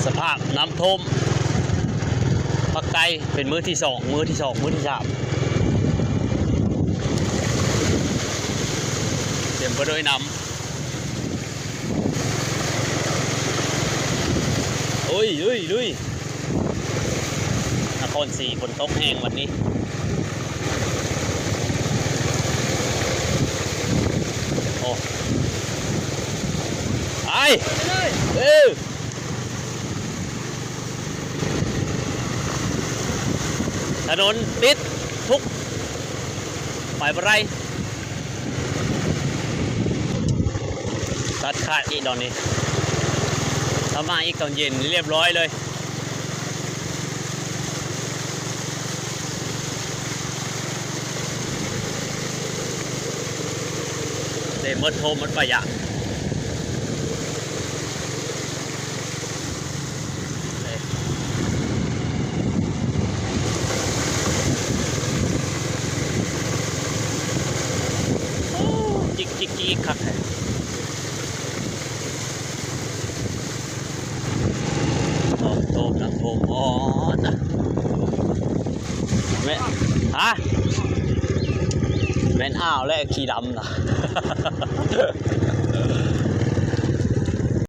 ສະພາບນ້ຳຖ້ວມພາກໃຕ້ເປັນມື້ທີສອງ ມື້ທີສອງ ມື້ທີສາມ ເຕັມໄປດ້ວຍນ້ຳ. ລຸຍ ລຸຍ ລຸຍ ນະຄອນສີຝົນຕົກແຮງວັນນີ້. ໂອ້ ໄປ ເອີ ຖະໜົນປິດທຸກ ໄປບໍ່ໄດ້ ຕັດຂາດອີກດອນນີ້ ຖ້າມາອີກຕອນເຢັນນີ້ລຽບຮ້ອຍເລີຍ. ເຕັມໝົດ ໂທໝົດປະຫຍັດ. ໂອ້ ຈິກໆໆ ຄັກແທ້. ໂທມ ໂທມ ນ້ຳໂທມ ອໍ ນະ ແມ່ນ ຮະ ແມ່ນອ່າວແລະຂີ້ດຳນະ.